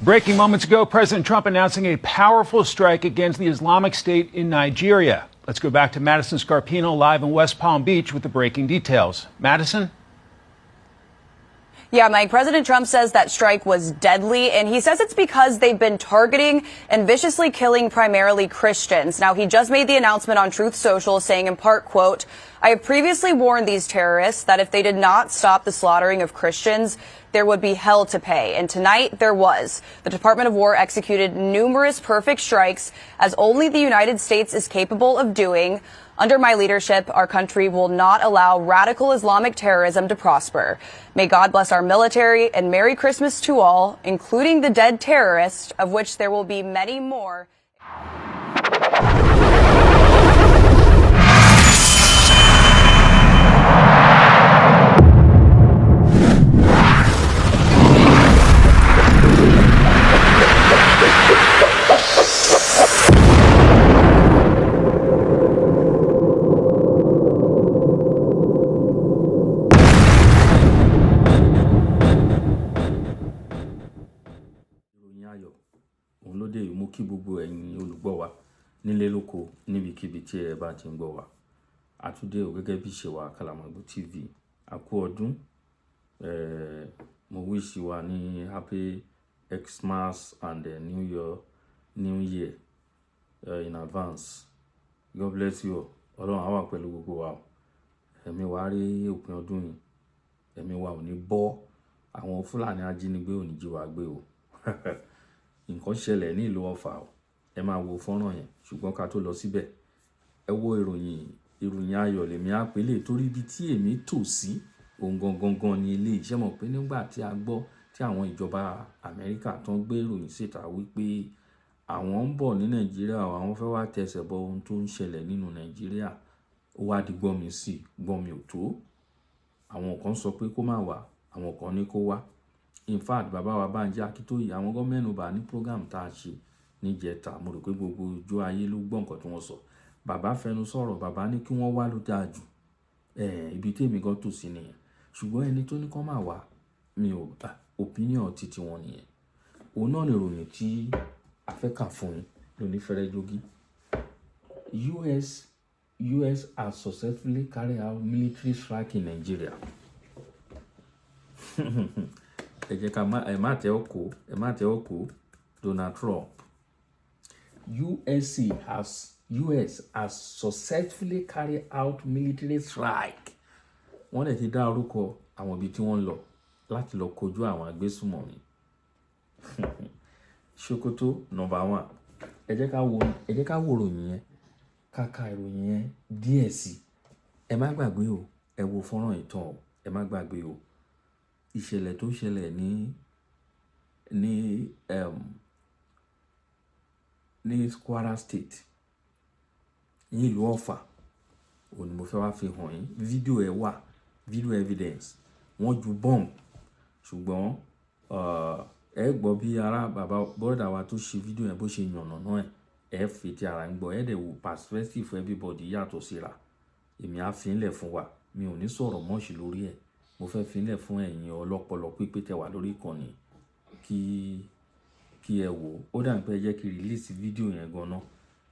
Breaking moments ago, President Trump announcing a powerful strike against the Islamic State in Nigeria. Let's go back to Madison Scarpino live in West Palm Beach with the breaking details. Madison? Yeah, Mike, President Trump says that strike was deadly, and he says it's because they've been targeting and viciously killing primarily Christians. Now, he just made the announcement on Truth Social saying in part, quote, "I have previously warned these terrorists that if they did not stop the slaughtering of Christians, there would be hell to pay. And tonight there was. The Department of War executed numerous perfect strikes, as only the United States is capable of doing. Under my leadership, our country will not allow radical Islamic terrorism to prosper. May God bless our military and Merry Christmas to all, including the dead terrorists, of which there will be many more." Ìròyìn ayọ̀ òun ló dé yìí. Mo kí gbogbo ẹ̀yin olùgbọ́ wa nílé lóko, níbikíbi tí ẹ bá ti ń gbọ́ wa. Àtúndé ò gẹ́gẹ́ bí ìṣe wa, Àkàlàmọ̀gbò TV. A kú ọdún. Mo wish wa ní happy Xmas and New Year in advance. God bless you all. Ọlọ́run á wà pẹ̀lú gbogbo wa o. Ẹ̀mí wa rí òpin ọdún yìí, ẹ̀mí wa ò ní bọ́. Àwọn Fúlàní ajínigbé ò ní jí wa gbé o. Nǹkan ṣẹlẹ̀ ní ìlú Ọ̀fà o. Ẹ máa wo fọ́nrán yẹn, ṣùgbọ́n ká tó lọ síbẹ̀, ẹ wo ìròyìn. Ìròyìn ayọ̀ lèmi á pélé torí ibi tí èmi tò sí ohun gangan gan ni ilé iṣẹ́ mọ̀ pé nígbà tí a gbọ́ tí àwọn ìjọba Amẹ́ríkà tó ń gbé ìròyìn síta wípé àwọn ń bọ̀ ní Nàìjíríà, àwọn fẹ́ wá tẹsẹ̀ bọ ohun tó ń ṣẹlẹ̀ nínú Nàìjíríà, ó wá di gbọ́n mi sí gbọ́n mi ò tó. Àwọn kan sọ pé kó má wá, àwọn kan ní kó wá. In fact, bàbá wa Bánjí Akíntóyè, àwọn gan mẹ́nubà ní program tá a ṣe níjẹta. Mo rò pé gbogbo ojú ayé ló gbọ́ nǹkan tí wọ́n sọ. Bàbá fẹnu sọ̀rọ̀, bàbá ní kí wọ́n wá ló dáa jù. Ibi tí èmi gan tò sí nìyẹn. Ṣùgbọ́n ẹni tó ní kó má wá, mi ò opinion titi wọn nìyẹn. Òun náà ni ìròyìn tí a fẹ́ kà fún yín lóní fẹ́rẹ́ jogi. US has successfully carried out military strike in Nigeria. Ẹ jẹ́ ká má ẹ má tẹ́ ọkọ̀, ẹ má tẹ́ ọkọ̀. Donald Trump, US has successfully carried out military strike. Wọ́n dẹ̀ ti dá orúkọ àwọn ibi tí wọ́n ń lọ láti lọ kojú àwọn agbésùmọ̀mí. Sokoto number one. Ẹ jẹ́ ká wo ìròyìn yẹn, ká ka ìròyìn yẹn díẹ̀ sí. Ẹ má gbàgbé o, ẹ wo fọ́nrán ìtàn o, ẹ má gbàgbé o. Ìṣẹ̀lẹ̀ tó ṣẹlẹ̀ ní Kwara State, ní ìlú Ọ̀fà, òun ni mo fẹ́ wá fi hàn yín. Fídíò ẹ wà, video evidence. Wọ́n ju bomb, ṣùgbọ́n ẹ gbọ́ bí ará bàbá brother wa tó ṣe fídíò yẹn bó ṣe yànnàná ẹ̀. Ẹ fi ti ara ń gbọ́, ẹ dẹ̀ wo perspective everybody yàtọ̀ síra. Èmi á fi ń lẹ̀ fún wa, mi ò ní sọ̀rọ̀ much lórí ẹ̀. Mo fẹ́ fi ń lẹ̀ fún ẹ̀yin ọlọ́pọlọ pípé tẹ wà lórí ìkànnì kí ẹ wò ó. Dà pé ẹ jẹ́ kí release fídíò yẹn gan-an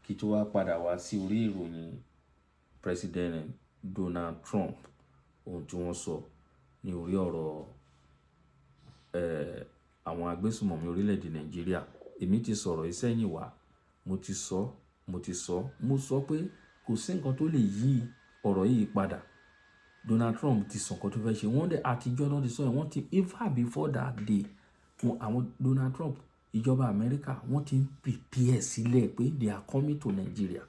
kí tó wá padà wá sí orí ìròyìn President Donald Trump, ohun tí wọ́n sọ ní orí ọ̀rọ̀ àwọn agbésùmọ̀mí orílẹ̀-èdè Nàìjíríà. Èmi ti sọ̀rọ̀ yìí sẹ́yìn wá. Mo ti sọ, mo ti sọ, mo sọ pé kò sí nǹkan tó lè yí ọ̀rọ̀ yìí padà. Donald Trump ti sọ nǹkan tó fẹ́ ṣe. Wọ́n dẹ̀ àtijọ́ náà ti sọ ẹ̀, wọ́n ti even before that day, àwọn Donald Trump, ìjọba Amẹ́ríkà, wọ́n ti ń prepare sílẹ̀ pé they are coming to Nigeria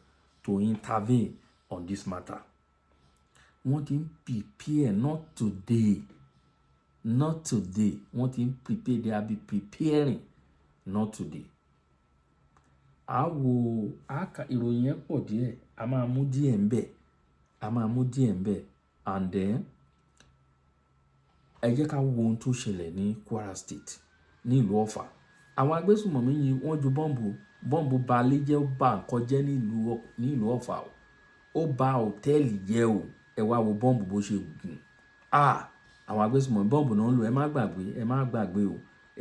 to intervene on this matter. Wọ́n ti ń prepare, not today, not today. Wọ́n ti ń prepare, they have been preparing, not today. A wo, a ka ìròyìn yẹn pọ̀ díẹ̀, a máa mú díẹ̀ ń bẹ̀, a máa mú díẹ̀ ń bẹ̀, and then ẹ jẹ́ ká wo ohun tó ṣẹlẹ̀ ní Kwara State, ní ìlú Ọ̀fà. Àwọn agbésùmọ̀mí yìí, wọ́n ju bọ́ǹbù, bọ́ǹbù ba ilé jẹ́, ó ba nǹkan jẹ́ ní ìlú Ọ̀fà o. Ó ba hòtẹ́ẹ̀lì jẹ́ o. Ẹ wá wo bọ́ǹbù bó ṣe gùn. Ah! Àwọn agbésùmọ̀mí, bọ́ǹbù náà ń lò, ẹ má gbàgbé, ẹ má gbàgbé o.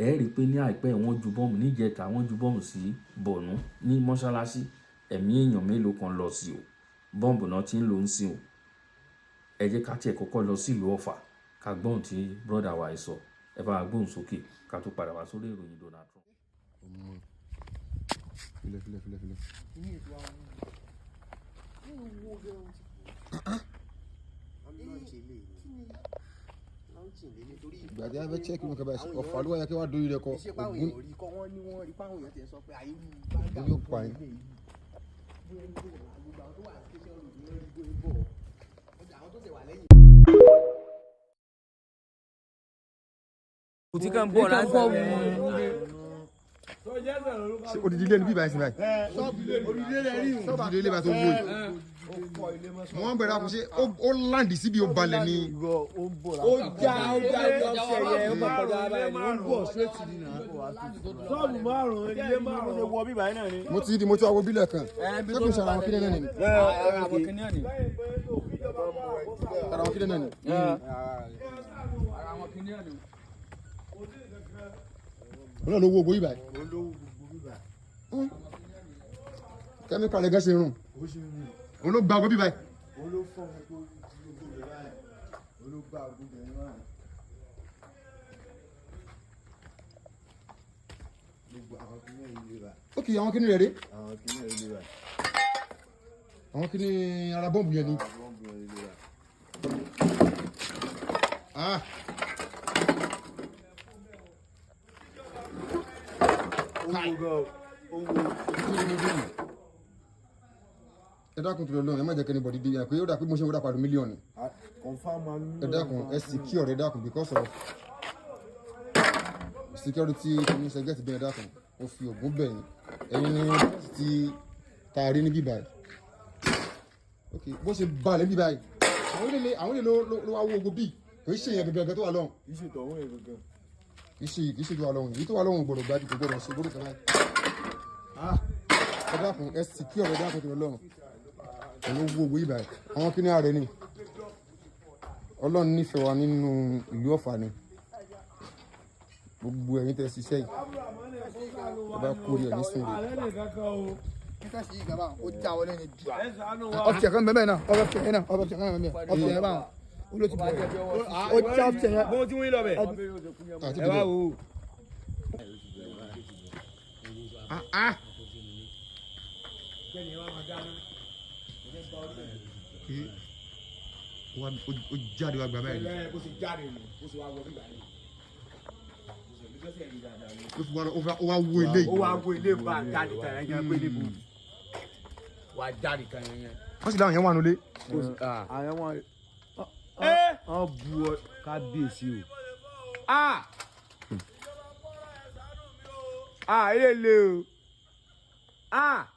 Ẹ rí i pé ní àìpẹ́ wọ́n ju bọ́ọ̀mù níjẹta, wọ́n ju bọ́ọ̀mù sí Borno ní mọ́ṣáláṣí. Ẹ̀mí èèyàn mélòó kan lọ sí o. Bọ́ǹbù náà ti ń lò ń sìn o. Ẹ jẹ́ ká tiẹ̀ kọ́kọ́ lọ sí ìlú Ọ̀fà ká gbọ́n tí brother wa yìí sọ. Ẹ bá wa gbóhùn sókè ká tó padà wá sórí ìròyìn Donald Trump. Filẹ̀, filẹ̀, filẹ̀, filẹ̀. Ìgbà tí a fẹ́ check wọn kaba, Ọ̀fà ló wáyé kí wọ́n á dórí rẹ kọ. Iṣẹ́ páwọn Ògún èèyàn rí kọ́, wọ́n ní wọ́n rí páwọn èèyàn ti sọ pé ayé Ògún yóò pa yín. Gbogbo àwọn tó wà ní station road ni wọ́n rí bóyá bọ̀, àwọn tó tẹ̀ wà lẹ́yìn. Kò tí kàn ń bọ̀ láti Ṣé odidi ilé ni bíbá ẹ̀sìn báyìí? Odidi ilé bá tó wó yìí. Wọ́n bẹ̀rẹ̀ àkùnṣe ṣé ó land síbi ó balẹ̀ ni. Ó já, ó já ọ̀sẹ̀ yẹn, ó bá kọjá báyìí ni ó ń bọ̀ straight ní nà. Sọ́ọ̀bù márùn-ún, ilé márùn-ún. Wọ bíbá yìí náà ni. Mo ti di, mo ti wá wo bílẹ̀ kan. Ṣé kò ṣe ara wọn kílẹ̀ náà ni? Ara wọn kílẹ̀ náà ni. Òun náà ló wo gbogbo yìí báyìí. Kẹ́míkà lè gẹ́sẹ̀ rùn. Òun ló gba gbogbo bíbáyìí. Òun ló fọ́ gbogbo gbogbo rẹ̀ báyìí, òun ló gbá gbogbo rẹ̀ báyìí. Gbogbo àwọn kìnìún yìí lè báyìí. Ó kì í àwọn kíní rẹ̀ rí. Àwọn kìnìún yìí lè báyìí. Àwọn kíní ara bọ́ǹbù yẹn ni. Àwọn bọ́ǹbù yẹn lè báyìí. Ah. Ó wo gan o, ó wo. Ẹ dákun tó lọ lọ́run, ẹ má jẹ́ kí anybody dé pé ó dà pé mo ṣe ń wọ́n dà pàdé mílíọ̀nù. Confam. Ẹ dákun, ẹ secure, ẹ dákun, because of security kìíní ṣe gẹ́tì bẹ́ẹ̀. Ẹ dákun, ó fi ògùn bẹ̀yìn ẹ̀yin ní ti taari ní bíbáyìí. Ok, bó ṣe balẹ̀ ní bíbáyìí, àwọn ilé ló wá wó ogun bíi kò í ṣe yẹn gẹ́gẹ́ tó wà lọ́hùn. Ìṣètò ọ̀hún yẹn gangan. Kì í ṣe tó wà lọ́hùn. Èyí tó wà lọ́hùn gbọ́dọ̀ gbájú, kò gbọ́dọ̀ ṣe gbọ́dọ̀ kàláì. Ẹ dákun, ẹ secure, ẹ dákun tó lọ́hùn. Òun ló wó ogun yìí báyìí. Àwọn kíní ààrẹ ni Ọlọ́run nífẹ̀ẹ́ wa nínú ìlú Ọ̀fà ni. Gbogbo ẹ̀yin tẹ́ ṣiṣẹ́ yìí, ẹ bá kórè ẹ̀ nísìnyí. Ààrẹ nìkan kan o. Kíkà sí ìgbà báwọn, ó já wọlé ní jù. Ẹ ṣàánú wa. Ọ̀fíìsì kan bẹ́ẹ̀ náà, ọ̀fíìsì yẹn náà, ọ̀fíìsì kan bẹ́ẹ̀, ọ̀fíìsì yẹn báwọn olóòtú bẹ̀rẹ̀, ó já ọ̀fíìsì yẹn. Bó ti wí lọ bẹ̀. Àti Ẹ wá dìbò. wò ó. Ah ah. Kí ó jáde wá gbà báyìí ni. Bó ṣe jáde nù, bó ṣe wá wọ bíbá yìí. Ó fi wá lọ, ó wá wó ilé Ó yìí. wá wo ilé bá jáde kan yẹn yẹn pé níbo. Wà á jáde kan yẹn yẹn. Wọ́n sì láwọn yẹn wà nulẹ̀. Àwọn wọn wọn bu ọ kábíyèsí o. Ah! Ah, ilé le o. Ah!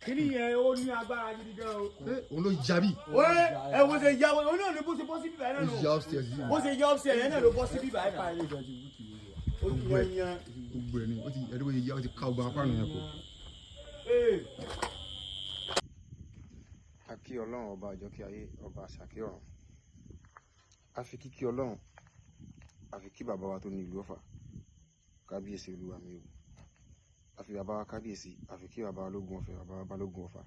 Kíní yẹn ó ní agbára gidi gan o. Ṣé òun ló jabí? Wẹ́ ẹ wo ṣe ya wọn, òun náà ló bó ṣe bọ́ sí bíbá yẹn Ó náà ya lò. upstairs yìí. Bó ṣe ya upstairs yẹn náà ló bọ́ sí bíbá yẹn náà. Ó ti Gbogbo ẹ̀. yẹn yan. Gbogbo ẹ̀ ni ó ti ẹ̀rí bó ṣe ya, ó ti ká ọgbà apá nìyẹn kọ. Ee. A kí Ọlọ́run ọba àjọkẹ́ ayé, ọba àṣàkẹ́ ọ̀run. A fi kíkí Ọlọ́run, a fi kí bàbá wa tó ní ìlú Ọ̀fà, kábíyèsí olúwa mi o. A fi bàbá wa kábíyèsí, a fi kí bàbá wa lógun ọ̀fẹ́, bàbá wa balógun Ọ̀fà.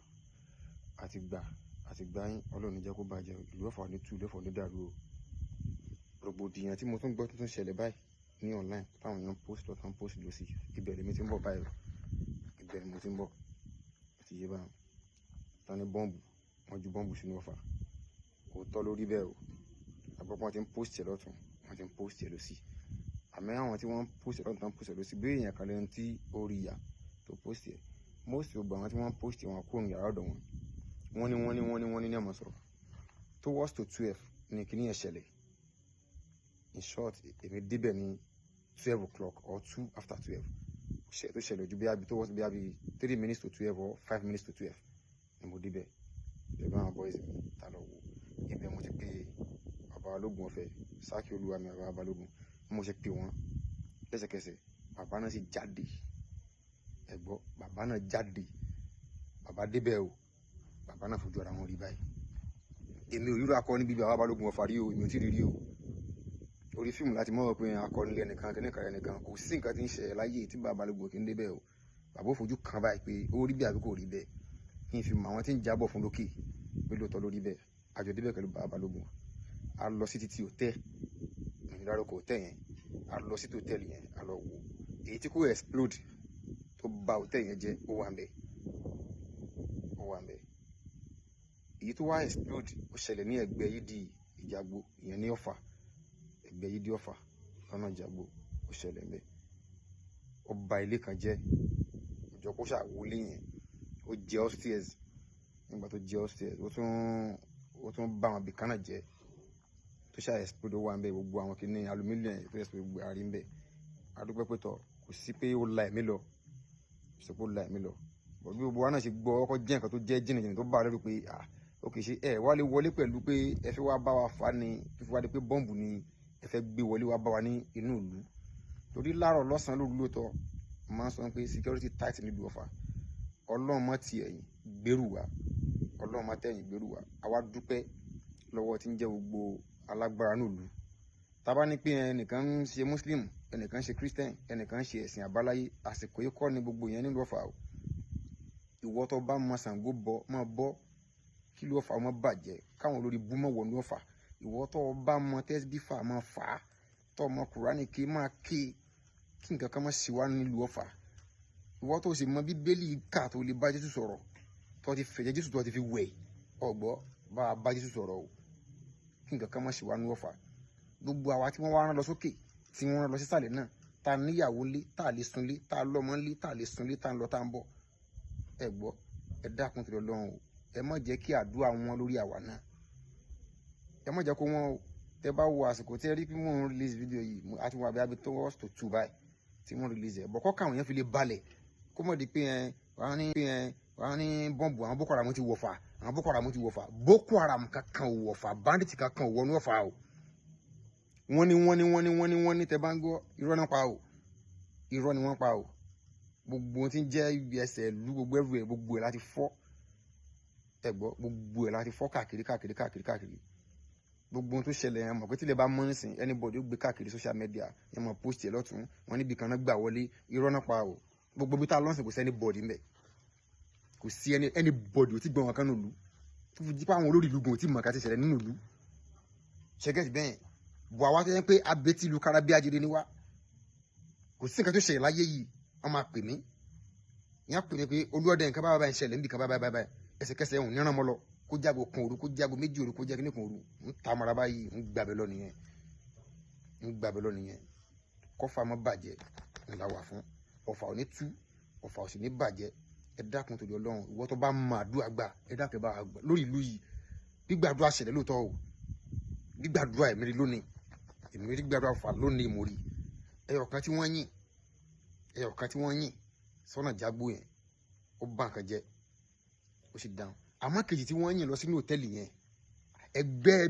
Àti gbà àti gbà yín, Ọlọ́run ní jẹ́ kó bàjẹ́ o. Ìlú Ọ̀fà ò ní tú, ìlú Ọ̀fà ò ní dàrú o. Rògbòdìyàn tí mo tún gbọ́ tuntun ṣẹlẹ̀ báyìí ní online táwọn èèyàn post lọ́tàn, post lọ́sì, ibẹ̀ lèmi ti ń bọ̀ báyìí o. Ibẹ̀ ni mo ti ń bọ̀. Ó ti yé báyìí. Tán ní bọ́ǹbù, wọ́n ju bọ́ǹbù sínú Ọ̀fà. Òótọ́ ló rí bẹ́ẹ̀ o. Àgbọ̀pọ̀ wọn ti ń post ẹ̀ lọ́tún, wọ́n ti ń post ẹ̀ lọ́sì. Àmọ́ àwọn tí wọ́n ń post ẹ̀ lọ́tún tán, post ẹ̀ lọ́sì, bí èèyàn kan lẹ́nu tí ó rí ìyà tó post ẹ̀, most gbogbo àwọn tí wọ́n ń post ẹ̀, wọn kúrò ní yàrá ọ̀dọ̀ wọn. Wọ́n ní, wọ́n ní, wọ́n ní, wọ́n ní ní ọmọ sọ̀rọ̀. Towards to 12 ní kíní yẹn ṣẹlẹ̀. In short, èmi débẹ̀ ní 12 o'clock or 12:02. Ṣe tó ṣẹlẹ̀ ojú bí i towards bí i 11:57 or 11:55 ni mo débẹ̀ pẹ̀lú àwọn boys mi ta lọ wò. Ibẹ̀ mo ti pè bàbá ológun ọ̀fẹ́, sáàkì olúwa mi, bàbá balógun. Bí mo ṣe pè wọ́n lẹ́sẹ̀kẹsẹ̀, bàbá náà sì jáde. Ẹ gbọ́, bàbá náà jáde, bàbá débẹ̀ o. Bàbá náà fojú ara wọn rí báyìí. Èmi ò ríro akọ níbi bàbá balógun Ọ̀fà rí o. Èmi ò tí ì rí rí o. Orí fíìmù láti mọ̀ pé akọni ẹnìkan kìnìkan ẹnìkan, kò sí nǹkan tí ń ṣẹlẹ̀ láyé tí bàbá Balógun kì í débẹ̀ o. Bàbá ò fojú kan báyìí pé ó rí bẹ́ẹ̀ àbí kò rí bẹ́ẹ̀, kí n fi mọ àwọn tí ń jábọ̀ fún lókè pé lóòótọ́ ló rí bẹ́ẹ̀. Àjọ débẹ̀ pẹ̀lú bàbá Balógun, a lọ sí títí òtẹ́ ìdárúkọ òtẹ́ yẹn, a lọ sí hòtẹ́ẹ̀lì yẹn, a lọ wò èyí tí kò explode tó bà òtẹ́ yẹn jẹ́, ó wà ń bẹ̀, ó wà ń bẹ̀. Èyí tó wá explode, ó ṣẹlẹ̀ ní ẹ̀gbẹ́ yìí di Ìjàgbó, ìyẹn ní Ọ̀fà, ẹ̀gbẹ́ yìí di Ọ̀fà lọ́nà Ìjàgbó, ó ṣẹlẹ̀ ń bẹ̀. Ó bà ilé kan jẹ́, òjò kó ṣàwọlé yẹn, ó jẹ́ upstairs. Nígbà tó jẹ́ upstairs, ó tún bá àwọn ibìkan náà jẹ́ tó ṣáà explode, ó wà ń bẹ̀. Gbogbo àwọn kìíní aluminium tó explode, gbogbo àrí ń bẹ̀. Adúpẹ́ pé tọ̀ kò sí pé ó la ẹ̀mí lọ, kò sí pé ó la ẹ̀mí lọ. Bọ̀ bí gbogbo wa náà ṣe gbọ́, ọkọ̀ jẹ́ nǹkan tó jẹ́ jìnnìjìnnì tó bá lérò pé ah, ó kì í ṣe ẹ wá lè wọlé pẹ̀lú pé ẹ fẹ́ wá bá wa fa ni, tó fi wá di pé bọ́ǹbù ni ẹ fẹ́ gbé wọlé wá bá wa ní inú ìlú. Torí láàárọ̀, lọ́sàn-án, lóru, lóòótọ́ máa ń sọ pé security tight nílùú Ọ̀fà. Ọlọ́run mọ́ ti ẹ̀yìn gbèrú wa, Ọlọ́run mọ́ tẹ̀yìn gbèrú wa. Àwa dúpẹ́ lọ́wọ́ tí ń jẹ́ gbogbo alágbára nílùú. Tá bá ní pé ẹnìkan ń ṣe Muslim, ẹnìkan ń ṣe Christian, ẹnìkan ń ṣe ẹ̀sìn àbáláyé, àsìkò yìí kọ́ ni gbogbo yẹn nílùú Ọ̀fà o. Ìwọ tó bá mọ Ṣàngó bọ, mọ bọ kí ló Ọ̀fà ọmọ bàjẹ́, káwọn olórí bú mọ̀ wọnú Ọ̀fà. Ìwọ tó bá mọ tẹ́síbífà, mọ fà á, tó mọ Kùránì ké, máa ké, kí nǹkan kan má ṣe wá nílùú Ọ̀fà. Ìwọ tó sì mọ Bíbélì kà, tó lè bá Jésù sọ̀rọ̀, tó ti fẹ̀jẹ̀ Jésù tó ti fi wẹ̀ ọ̀gbọ́, bá a bá Jésù sọ̀rọ̀ o, kí nǹkan kan má ṣe wá nílùú Ọ̀fà. Gbogbo àwa tí wọ́n wá rán lọ sókè, tí wọ́n rán lọ sísàlẹ̀ náà, tá a níyàwó ńlé tá a lè sunlé, tá a lọ́mọ ńlé tá a lè sunlé, tá a ń lọ tá a ń bọ̀, ẹ gbọ́, ẹ dákun torí Ọlọ́run o, ẹ má jẹ́ kí àdúrà wọn lórí àwa náà, ẹ má jẹ́ kó wọ́n o. Tẹ bá wo àsìkò tí ẹ rí pé mò ń release video yìí, àti wọn àbí abi towards to two báyìí tí wọ́n release ẹ̀ bọ̀, kọ́ káwọn yẹn fi lè balẹ̀, kó mọ̀ di pé ẹ wàá ní pé ẹ wàá ní bọ́ǹbù àwọn Boko Haram ti wọ̀fà, àwọn Boko Haram ti wọ̀fà. Boko Haram kankan ò wọ̀fà, bandit kankan ò wọnú Ọ̀fà o. Wọ́n ní wọ́n ní wọ́n ní wọ́n ní wọ́n ní, tẹ bá ń gbọ́, irọ́ náà pa o, irọ́ ni wọ́n pa o. Gbogbo ohun tí ń jẹ́ ibi ẹsẹ̀ ìlú, gbogbo ẹrù ẹ̀, gbogbo ẹ̀ láti fọ́. Ẹ gbọ́, gbogbo ẹ̀ láti fọ́ káàkiri káàkiri káàkiri káàkiri. Gbogbo ohun tó ṣẹlẹ̀ yẹn, mọ̀ pé tílẹ̀ bá mọ́ nísìn, anybody ó gbé káàkiri social media yẹn, mọ̀ post ẹ̀ lọ́tún wọn níbi kan náà gbà wọlé. Irọ́ náà pa o. Gbogbo ibi tá a lọ́sìn, kò sí anybody ńbẹ̀, kò sí anybody ò tí gbọ́n wọn kan nílùú, tó fi jí pé àwọn olórí ìlú gan ò tí mọ̀ ká ti ṣẹlẹ̀ nínú ìlú. Ṣẹ́gẹ́tì bẹ́ẹ̀ bọ̀, àwa tó yẹn pé abetí ìlú kára bí ajere ni wá, kò sí nǹkan tó ṣẹlẹ̀ láyé yìí, wọ́n máa pè mí. Ìyẹn pè mí pé olúọdẹ, nǹkan bá bá ń ṣẹlẹ̀ níbi kan bá bá bá, ẹsẹ̀kẹsẹ̀ ẹ̀hún níran mọ́ lọ, kó jágo kan òru, kó jágo 2 òru, kó jẹ́ kíní kan òru, ń ta mara báyìí, ń gbàbẹ lọ nìyẹn, ń gbàbẹ lọ nìyẹn. Kọ́fà má bàjẹ́ ńlá wà fún Ọ̀fà, ò ní tú, Ọ̀fà ò sì ní bàjẹ́. Ẹ dákun torí Ọlọ́run, ìwọ tó bá mọ àdúrà gbà, ẹ dákun, ẹ bá gbà lórí ìlú yìí. Gbígbàdúrà ṣẹlẹ̀ lóòótọ́ o, gbígbàdúrà ẹ̀mí rí lónìí, èmi rí gbàdúrà fà lónìí, mo rí ẹyọ kan tí wọ́n yìn, ẹyọ kan tí wọ́n yìn sọ́nà jágbó yẹn, ó bá nǹkan jẹ́, ó sì dáhùn. Àmọ́ kejì tí wọ́n yìn lọ sínú hòtẹ́ẹ̀lì yẹn, ẹgbẹ́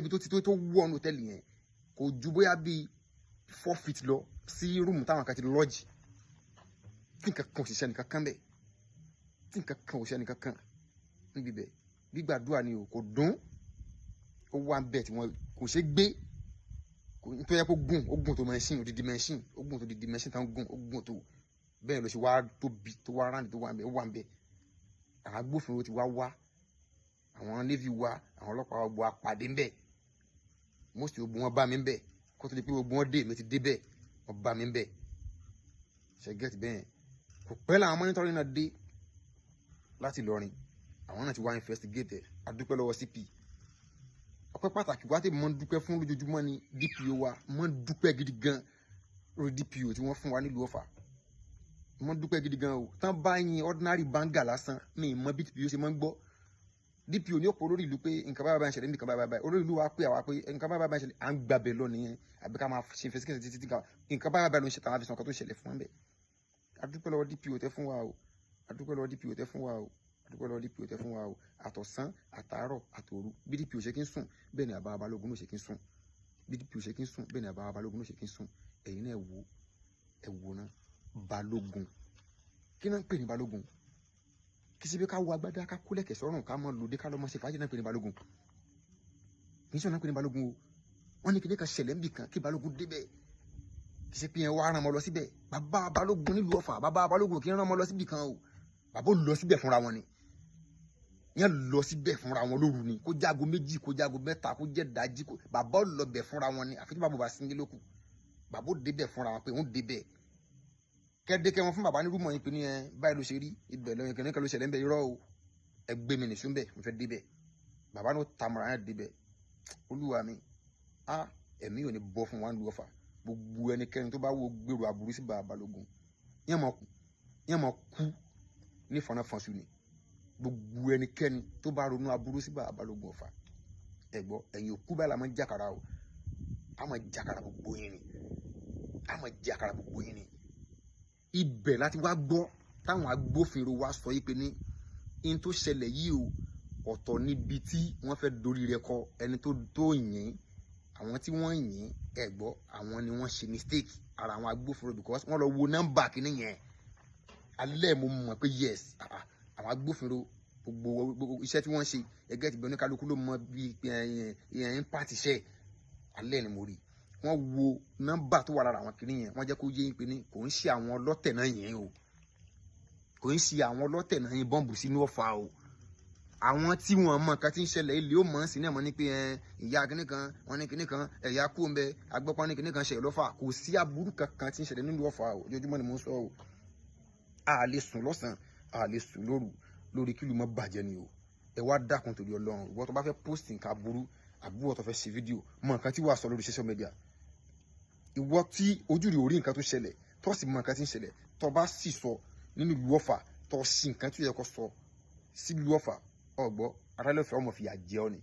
bí tó ti tó wọ́ọ̀nù hòtẹ́ẹ̀lì yẹn, kò ju bóyá bíi 4 feet lọ sí room táwọn kan ti lọ́ọ̀jì, tí nǹkan kan ò sì ṣe nǹkan kan bẹ́ẹ̀, tí nǹkan kan ò ṣe nǹkan kan níbi bẹ́ẹ̀. Gbígbàdúrà ni o, kò dún, ó wà ń bẹ̀ tí wọ́n kò ṣe gbé tó yẹ kó gùn, ó gùn tó machine, odidi machine, ó gùn tó odidi machine tán gùn, ó gùn tó bẹ́ẹ̀ ló ṣe wá tóbi tó wá round tó wà ń bẹ̀, ó wà ń bẹ̀. Àwọn agbófinró ti wá wá, àwọn navy wá, àwọn ọlọ́pàá gbọ́ apàdé ń bẹ̀. Most gbogbo wọn bá mi ń bẹ̀ kó tó di pé gbogbo wọn dé, èmi ti dé bẹ̀, wọn bá mi ń bẹ̀. Ṣe get bẹ́ẹ̀? Kò pẹ́ làwọn monitoring náà dé láti Ìlọrin, àwọn náà ti wá investigate ẹ̀. Adúpẹ́ lọ́wọ́ CP. Ọpẹ́ pàtàkì wá tí mo ń dúpẹ́ fún lójoojúmọ́ ni DPO wa. Mo ń dúpẹ́ gidi gan lórí DPO tí wọ́n fún wa nílùú Ọ̀fà. Mo ń dúpẹ́ gidi gan o. Tán bá yin ordinary banger lásán, mi ì mọ bí DPO ṣe máa ń gbọ́. DPO ní òpó olórí ìlú pé nǹkan báyìí báyìí ń ṣẹlẹ̀ nǹkan báyìí báyìí. Olórí ìlú wa pé àwa pé nǹkan báyìí báyìí ń ṣẹlẹ̀, à ń gbàbẹ̀ lọ nìyẹn, àbí ká máa ṣe investigation títí tí nǹkan báyìí báyìí ló ń ṣe táwọn àfihàn kan tó ṣẹlẹ̀ fún wọn bẹ́ẹ̀. Adúpẹ́ lọ́wọ́ DPO tẹ́ fún wa o, adúpẹ́ lọ́wọ́ DPO tẹ́ fún wa o, adúpẹ́ lọ́wọ́ DPO tẹ́ fún wa o. Àtọ̀sán, àtàárọ̀, àtòru, bí DPO ṣe kí ń sùn, bẹ́ẹ̀ ni àbá Balógun ló ṣe kí ń sùn. Bí DPO ṣe kí ń sùn, bẹ́ẹ̀ ni àbá Balógun ló ṣe kí ń sùn. Ẹ̀yin náà wò, ẹ wò ná, Balógun, kí náà ń pè ní Balógun? Kì í ṣe bí ká wọ agbádá, ká kó lẹ̀kẹ̀ sọ́rùn, ká mọ lòdì, ká lọ́ mọ ṣe fàájì náà ń pè ní Balógun. Kì í ṣe ọ̀nà ń pè ní Balógun o. Wọ́n ní kíní kan ṣẹlẹ̀ níbì kan kí Balógun débẹ̀. Kì í ṣe pé yẹn wá rán ọmọ lọ síbẹ̀. Bàbá Balógun nílùú Ọ̀fà, bàbá Balógun kì í rán ọmọ lọ síbì kan o. Bàbá ò lọ síbẹ̀ fúnra wọn ni. Yẹn lọ síbẹ̀ fúnra wọn lóru ni. Kó jágo 2, kó jágo 3, kó jẹ́ dájí, kó bàbá ò lọ bẹ̀ fúnra wọn ni. Àfi tí bàbá bá sinmi lókù. Bàbá ò débẹ̀ fúnra wọn pé òun débẹ̀. Kẹ́dẹ́kẹ́ wọn fún bàbá ní rúmọ̀ yín pé ní ẹ báyìí ló ṣe rí, ibẹ̀ lọ́yìn kìnìún kan ló ṣẹlẹ̀ ń bẹ. Irọ́ o, ẹ gbé mi nìṣó ń bẹ̀, mo fẹ́ débẹ̀. Bàbá náà tamara yẹn débẹ̀. Olúwa mi, a ẹ̀mí ò ní bọ́ fún wa nílùú Ọ̀fà. Gbogbo ẹnikẹ́ni tó bá wo gbèrò aburú sí bàbá Balógun, yẹn mọ̀ kú ní fọnáfọnṣu ni. Gbogbo ẹnikẹ́ni tó bá ronú aburú sí bàbá Balógun Ọ̀fà, ẹ gbọ́, ẹ̀yin òkú báyìí la máa ń jàkàrà o. A máa jàkàrà gbogbo yín ni. A máa jàkàrà gbogbo yín ni. Ibẹ̀ láti wá gbọ́ táwọn agbófinró wa sọ yìí pé ní in tó ṣẹlẹ̀ yìí o, ọ̀tọ̀ níbi tí wọ́n fẹ́ dorí rẹ̀ kọ ẹni tó yìn, àwọn tí wọ́n yìn, ẹ gbọ́, àwọn ni wọ́n ṣe mistake ara àwọn agbófinró, because wọ́n lọ wo nọ́mbà kìíní yẹn. Alẹ́ mo mọ̀ pé yes, àwọn agbófinró gbogbo iṣẹ́ tí wọ́n ṣe, ẹgẹ́ ti bẹ oníkálukú ló mọ bí ẹ̀ ń pàtì iṣẹ́. Alẹ́ ni mo rí wọ́n wo nọ́mbà tó wà lára àwọn kìíní yẹn, wọ́n jẹ́ kó yé yín pé ní kò ń ṣe àwọn ọlọ́tẹ̀ náà yẹn o, kò ń ṣe àwọn ọlọ́tẹ̀ náà yẹn bọ́ǹbù sínú Ọ̀fà o. Àwọn tí wọ́n mọ nǹkan tí ń ṣẹlẹ̀ ilé ó mọ̀ ń sìn náà mọ̀ ní pé ìyá kìíní kan wọ́n ní kìíní kan ẹ̀yà kú ń bẹ agbọ́pọ́n ní kìíní kan ṣẹlẹ̀ lọ́fà. Kò sí aburú kankan tí ń ṣẹlẹ̀ nílùú Ọ̀fà o. Ojoojúmọ́ ni mò ń sọ o. A lè sùn lọ́sàn-án, a lè sùn lóru lórí kí ló mọ́ bàjẹ́ ni o. Ẹ wá dákun torí Ọlọ́run, ìwọ tó bá fẹ́ post nǹkan aburú àbí ìwọ tó fẹ́ ṣe fídíò, mọ nǹkan tí wàá sọ lórí social media. Ìwọ tí ojú rẹ̀ ò rí nǹkan tó ṣẹlẹ̀, tó sì mọ nǹkan tí ń ṣẹlẹ̀, tó bá sì sọ nínú ìlú Ọ̀fà, tó sì nǹkan tí ó yẹ kó sọ sí ìlú Ọ̀fà, ọ̀gbọ́ arálẹ̀fẹ́ ọmọ fìyà jẹ ọ́ ni.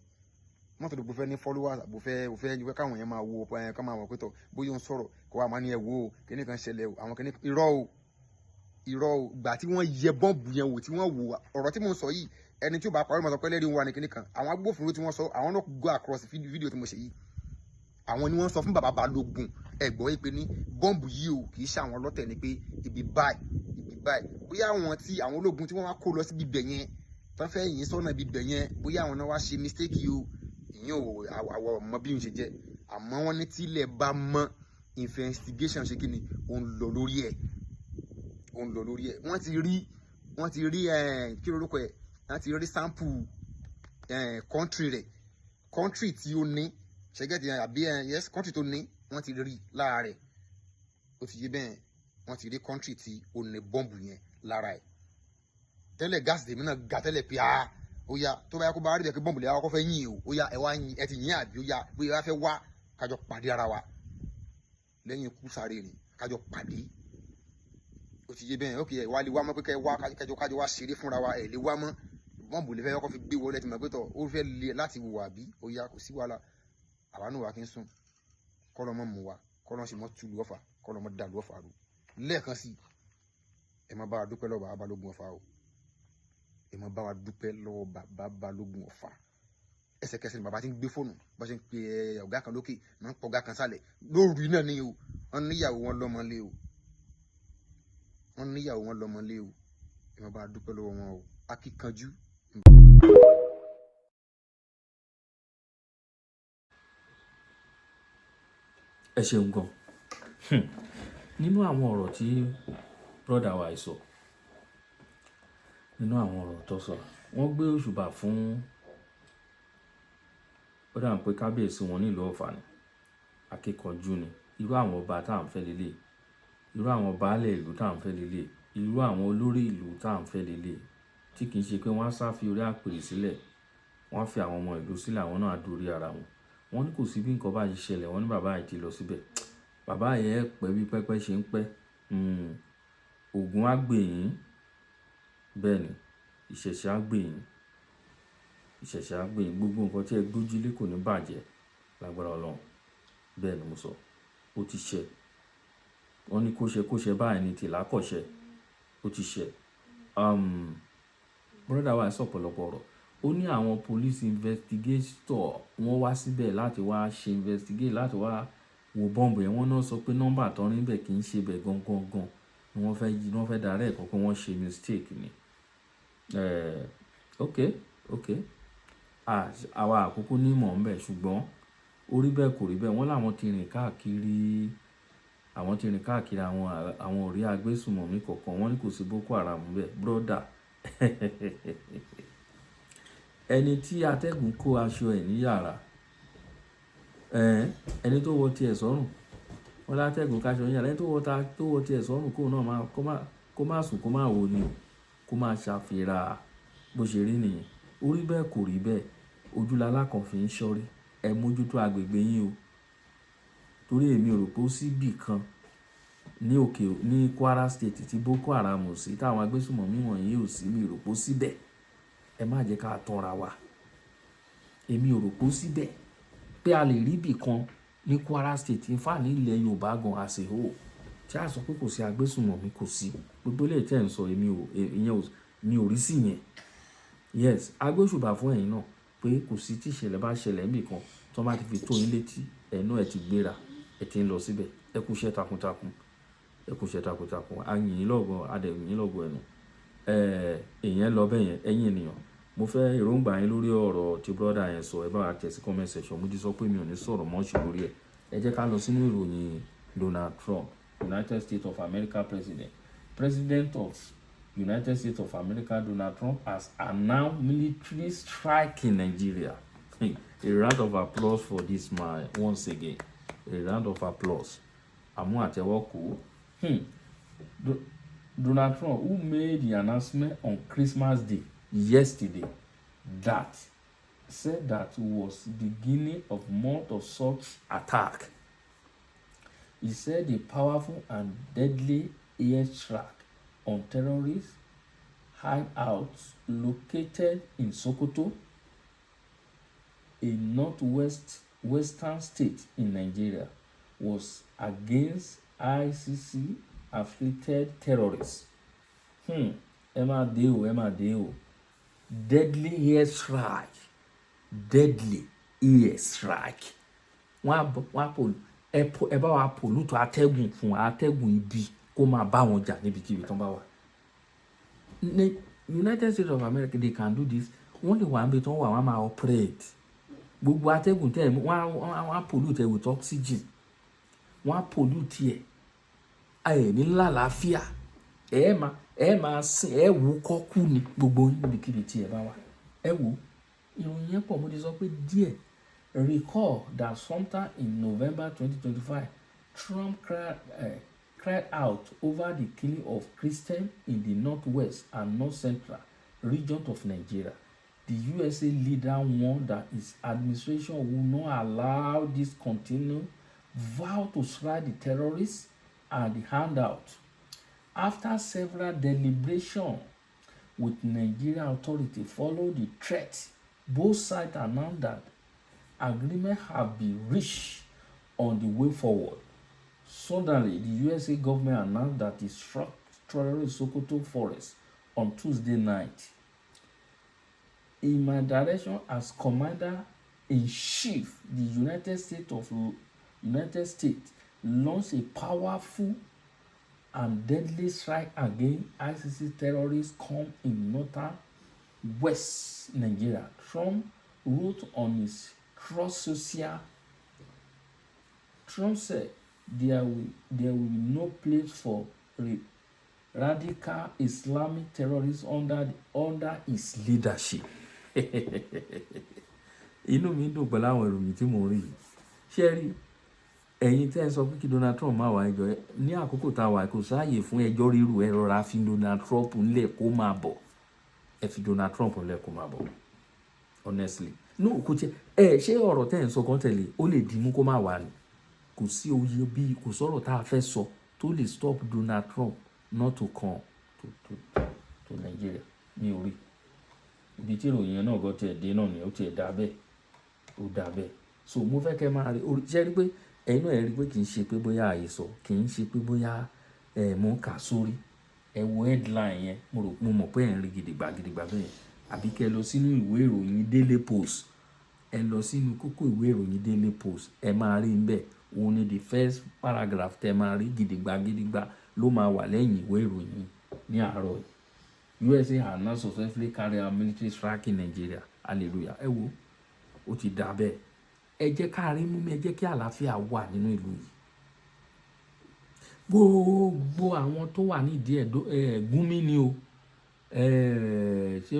Mọ́tò tó fẹ́ ní followers àbò fẹ́ fẹ́ káwọn yẹn máa wo ẹ, ká máa wọ̀ pé tọ̀ bóyá ó ń sọ̀rọ̀ kó wá máa ní ẹ wo o, kíní kan ṣẹlẹ̀ o, àwọn kíní. Irọ́ o, irọ́ o. Gbà tí wọ́n yẹ bọ́ǹbù yẹn wò, tí wọ́n wò ọ̀rọ̀ tí mò ń sọ yìí, ẹni tí ó bá parí mọ̀ sọ pé lẹ́rìí wà ní kíní kan. Àwọn agbófinró tí wọ́n sọ, àwọn náà go across fídíò tí mo ṣe yìí, àwọn ni wọ́n sọ fún bàbá Balógun, ẹ̀gbọ́n yìí pé ní bọ́ǹbù yìí o, kì í ṣe àwọn ọlọ́tẹ̀ ni, pé ibi báyìí, ibi báyìí, bóyá àwọn tí àwọn ológun tí wọ́n wá kó lọ síbi ibẹ̀ yẹn tó fẹ́ yìn sọ́nà ibi ibẹ̀ yẹn, bóyá àwọn náà wá ṣe mistake yìí o. Ìyẹn ò àwọ̀ ọmọ bí n ṣe jẹ́, àmọ́ wọ́n ní tílẹ̀ bá mọ́, investigation ṣe kí ni, ó ń lọ lórí ẹ̀, ó ń lọ lórí ẹ̀. Wọ́n ti rí kí lorúkọ ẹ̀, wọ́n ti rí sample country rẹ̀, country tí ó ní ṣẹ́gẹ́tì àbí yes, country tó ní, wọ́n ti rí lára rẹ̀. Ó ti yé bẹ́ẹ̀, wọ́n ti rí country tí ó ní bọ́ǹbù yẹn lára ẹ̀. Tẹ́lẹ̀ gáàsì tèmi náà ga tẹ́lẹ̀ pé ah, ó yá, tó bá yẹ kó bá rí bẹ́ẹ̀ kí bọ́ǹbù lè wá kó fẹ́ yìn o, ó yá, ẹ wá yìn, ẹ ti yìn àbí, ó yá, bóyá wá fẹ́ wá kájọ pàdé ara wa lẹ́yìn ikú sáré ni kájọ pàdé. Ó ti yé bẹ́ẹ̀. Ok, ẹ wá lè wá mọ́ pé kẹ́ ẹ wá kájọ wá ṣeré fúnra wa. Ẹ lè wá mọ́, bọ́ǹbù lè fẹ́ kọ́ fi gbé wọlé, ti mọ̀ pé tọ̀ ó fẹ́ lé láti wò àbí, ó yá, kò sí wàhálà. Àwa náà wà kí n sùn kọ́lọ́ mọ́ mú wa, kọ́lọ́ sì mọ́ túlù Ọ̀fà, kọ́lọ́ mọ́ dàlú Ọ̀fà rú. Lẹ́ẹ̀kan sí, ẹ má bá wa dúpẹ́ lọ́wọ́ bàbá Balógun Ọ̀fà o. Ẹ má bá wa dúpẹ́ lọ́wọ́ bàbá Balógun Ọ̀fà. Ẹsẹ̀kẹsẹ̀ ni bàbá ti ń gbé fóònù, bá ṣe ń pe ọ̀gá kan lókè, máa ń pọ̀ ọ̀gá kan sálẹ̀ lóru náà ni o. Wọ́n níyàwó wọn lọ́mọ lé o, wọ́n níyàwó wọn lọ́mọ lé o. Ẹ má bá wa dúpẹ́ lọ́wọ́ wọn o. Akíkanjú. Ẹ ṣeun gan. Nínú àwọn ọ̀rọ̀ tí brother wa yìí sọ, nínú àwọn ọ̀rọ̀ tó sọ, wọ́n gbé òṣùbà fún, ó dà pé kábíyèsí wọn nílùú Ọ̀fà ni, akíkanjú ni. Irú àwọn ọba tá à ń fẹ́ lélẹ̀, irú àwọn baálẹ̀ ìlú tá à ń fẹ́ lélẹ̀, irú àwọn olórí ìlú tá à ń fẹ́ lélẹ̀, tí kì í ṣe pé wọ́n á sá fi orí àpèrè sílẹ̀, wọ́n á fi àwọn ọmọ ìlú sílẹ̀, àwọn náà á dorí ara wọn. Wọ́n ní kò sí bí nǹkan bá ṣe ṣẹlẹ̀, wọ́n ní bàbá yìí ti lọ síbẹ̀. Bàbá yẹn pẹ́ bí pẹ́pẹ́ ṣe ń pẹ́. Ògún á gbè yín. Bẹ́ẹ̀ ni, ìṣẹ̀ṣe á gbè yín. Ìṣẹ̀ṣe á gbè yín. Gbogbo nǹkan tí ẹ gbójú lé kò ní bàjẹ́ lágbára Ọlọ́run. Bẹ́ẹ̀ ni mo sọ. Ó ti ṣẹ. Wọ́n ní kó ṣe kó ṣe báyìí ní tìlá kọ̀ ṣẹ. Ó ti ṣẹ. Brother wa sọ ọ̀pọ̀lọpọ̀ ọ̀rọ̀. Ó ní àwọn police investigator wọ́n wá síbẹ̀ láti wá ṣe investigate, láti wá wo bọ́ǹbù yẹn. Wọ́n náà sọ pé nọ́mbà tó ń rí bẹ̀ kì í ṣe bẹ̀ gangan gan ni wọ́n fẹ́ yí, wọ́n fẹ́ darí ẹ̀kọ́ pé wọ́n ṣe mistake ni. Ok. Àwa àkókò ní ìmọ̀ ń bẹ̀, ṣùgbọ́n Ó rí bẹ́ẹ̀, kò rí bẹ́ẹ̀. Wọ́n làwọn ti rìn káàkiri, àwọn ti rìn káàkiri, àwọn ò rí agbésùmọ̀mí kankan. Wọ́n ní kò sí Boko Haram bẹ́ẹ̀. Brother, ẹni tí atẹ́gùn kó aṣọ ẹ̀ ní yàrá, ẹni tó wọ tiẹ̀ sọ́rùn, wọ́n látẹ́gùn káṣọ ní yàrá, ẹni tó wọ tiẹ̀ sọ́rùn kó náà máa kó má sùn, kó má wo ni o, kó má ṣàfihàn bó ṣe rí nìyẹn. Ó rí bẹ́ẹ̀, kò rí bẹ́ẹ̀. Ojú lalákàn fi ń ṣọ́rí. Ẹ mójútó agbègbè yín o, torí èmi ò rò pé ó síbì kan ní òkè ní Kwara State tí Boko Haram ò sí, táwọn agbésùmọ̀mí wọ̀nyí ò sí. Mi ò rò pé ó síbẹ̀. Ẹ má jẹ́ ká tanra wa. Èmi ò rò pé ó síbẹ̀ pé a lè rí ibì kan ní Kwara State, in fact, ní ilẹ̀ Yorùbá gan as a whole, tí a sọ pé kò sí agbésùmọ̀mí, kò sí. Gbogbo eléyìí tẹ́ ń sọ, èmi ò, ìyẹn ò, mi ò rí sí yẹn. Yes, agbóṣùbà fún ẹ̀yin náà pé kò sí tí ìṣẹ̀lẹ̀ bá ṣẹlẹ̀ níbì kan, tí wọ́n bá ti fi tó yín létí, ẹ̀yin náà ẹ ti gbéra, ẹ ti ń lọ síbẹ̀. Ẹ kú iṣẹ́ takuntakun, ẹ kú iṣẹ́ takuntakun. A yìn yín lọ́gọ, a dẹ̀ yìn yín lọ́gọ ẹnu. Ìyẹn lọ bẹ́ẹ̀ yẹn. Ẹ̀yin ènìyàn, mo fẹ́ èròǹgbà yín lórí ọ̀rọ̀ tí brother yẹn sọ. Ẹ bá wa tẹ̀ sí comment section. Mo ti sọ pé mi ò ní sọ̀rọ̀ much lórí ẹ̀. Ẹ jẹ́ ká lọ sínú ìròyìn Donald Trump, United States of America president. President of United States of America Donald Trump has announced military strike in Nigeria. A round of applause for this man once again. A round of applause. Àmú àtẹ́wọ́ kó. Donald Trump, who made the announcement on Christmas Day yesterday, that said that was beginning of month of such attack. He said a powerful and deadly airstrike on terrorist hideouts located in Sokoto, a northwest western state in Nigeria, was against ICC affiliated terrorists. Ẹ máa dé o, ẹ máa dé o. Deadly air strike, deadly air strike. Wọ́n á pò ẹ bá wa pollute atẹ́gùn fún atẹ́gùn ibi kó máa bá wọn jà níbikíbi tán bá wà. Ní United States of America, they can do this. Wọ́n lè wà níbi tí wọ́n wà, wọ́n á máa operate. Gbogbo atẹ́gùn tẹ́ ẹ̀ wọ́n á pollute ẹ with oxygen. Wọ́n á pollute ẹ̀. Ẹ ní lálàáfíà. Ẹ máa sìn, ẹ wúkọ́ kú ni gbogbo yín níbikíbi tí ẹ bá wà. Ẹ wò, ìròyìn yẹn pọ̀, mo ti sọ pé díẹ̀. Recall that sometime in November 2025, Trump cried out over the killing of Christians in the northwest and north central region of Nigeria. The USA leader warned that his administration will not allow this continue, vow to strike the terrorists and the handout. After several deliberations with Nigerian authorities follow the threat, both sides announced that agreement have been reached on the way forward. Suddenly, the USA government announced that it struck terrorist Sokoto forest on Tuesday night. "In my direction as commander in chief, the United States launched a powerful and deadly strike against ICC terrorists come in northern West Nigeria," Trump wrote on his Truth Social. Trump said there will be no place for radical Islamic terrorists under his leadership. Inú mi dùn pẹ̀lú àwọn ìròyìn tí mò ń rí yìí. Ṣé ẹ rí ẹ̀yin tẹ́ ẹ sọ pé kí Donald Trump má wá ẹjọ́ ní àkókò tá a wà, kò sáàyè fún ẹjọ́ ríru. Ẹ rọra fi Donald Trump ńlẹ̀ kó máa bọ̀. Ẹ fi Donald Trump ńlẹ̀ kó máa bọ̀. Honestly, no, kò tiẹ̀ ẹ ṣé ọ̀rọ̀ tẹ́ ẹ̀ ń sọ kan tẹ̀lé ó lè dìímú kó má wà ní. Kò sí oyè bí kò sọ̀rọ̀ tá a fẹ́ sọ tó lè stop Donald Trump not to come to Nigeria. Mi ò rí ibi tí ìròyìn yẹn náà gan tiẹ̀ dé náà ni ó tiẹ̀ dá bẹ́ẹ̀, ó dá bẹ́ẹ̀. So mo fẹ́ kẹ́ máa rí orí ṣé rí pé ẹ̀yin náà ẹ rí pé kì í ṣe pé bóyá àhesọ, kì í ṣe pé bóyá ẹ̀ mò ń kà sórí. Ẹ wo headline yẹn, mo rò, mo mọ̀ pé ẹ̀ ń rí gidigba gidigba bẹ́ẹ̀. Àbí kẹ́ ẹ lọ sínú ìwé ìròyìn Daily Post. Ẹ lọ sínú kókó ìwé ìròyìn Daily Post, ẹ máa rí níbẹ̀. Òun ni the first paragraph tẹ máa rí gidigba gidigba ló máa wà lẹ́yìn ìwé ìròyìn ní àárọ̀ yìí. USA has now successfully carried out military strike in Nigeria. Hallelujah. Ẹ wo, ó ti dà bẹ́ẹ̀. Ẹ jẹ́ ká rí mú mi, ẹ jẹ́ kí àlàáfíà wà nínú ìlú yìí. Gbogbo àwọn tó wà nídìí ẹ̀, Gúnmi ni o, ṣé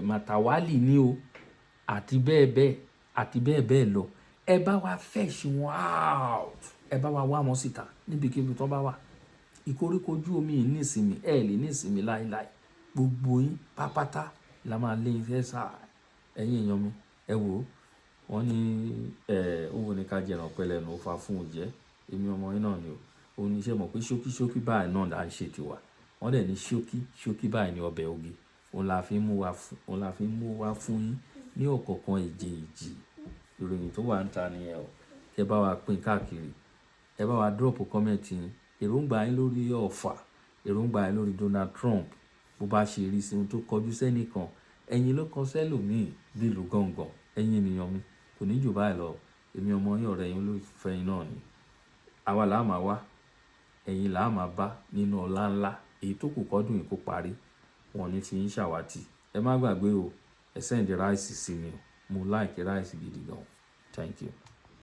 Màtàwálì ni o, àti bẹ́ẹ̀ bẹ́ẹ̀ àti bẹ́ẹ̀ bẹ́ẹ̀ lọ, ẹ bá wa fetch wọn out, ẹ bá wa wá wọn síta níbikíbi tó bá wà. Ìkoríko ojú omi yìí ní ìsinmi, ẹ lè ní ìsinmi láéláé. Gbogbo yín pápátá la máa lé iṣẹ́ sáà. Ẹ̀yin èèyàn mi, ẹ wò ó, wọ́n ní ẹ̀ ó wo ni ká jẹran pẹ́ lẹ́nu, ó fa fún òjẹ́. Èmi ọmọ yín náà ni o. Òun ní iṣẹ́ mọ̀ pé ṣókí ṣókí báyìí náà là ń ṣe tiwa. Wọ́n dẹ̀ ní ṣókí ṣókí báyìí ní ọbẹ̀ oge. Òun la fi ń mú wá fún yín ní ọ̀kọ̀ọ̀kan èjèèjì. Ìròyìn tó wà ń ta nìyẹn o. Ẹ bá wa pín káàkiri, ẹ bá wa drop comment yín, èròǹgbà yín lórí Ọ̀fà, èròǹgbà yín lórí Donald Trump, bó bá ṣe rí sí ohun tó kọjú sẹ́nìkan, ẹ̀yin ló kọ sẹ́lòmíì bí ìlú gángan. Ẹ̀yin ènìyàn mi, kò ní jù báyìí lọ. Èmi ọmọ yín, ọ̀rẹ́ yín, olólùfẹ́ yín náà ni. Àwa là á máa wá, ẹ̀yin là á máa bá nínú ọlá ńlá. Èyí tó kù kọ́dún yìí kó parí, wọn ò ní fi yín ṣàwátì. Ẹ má gbàgbé o, ẹ send rice sí mi o. Mo like rice gidi gan. Thank you.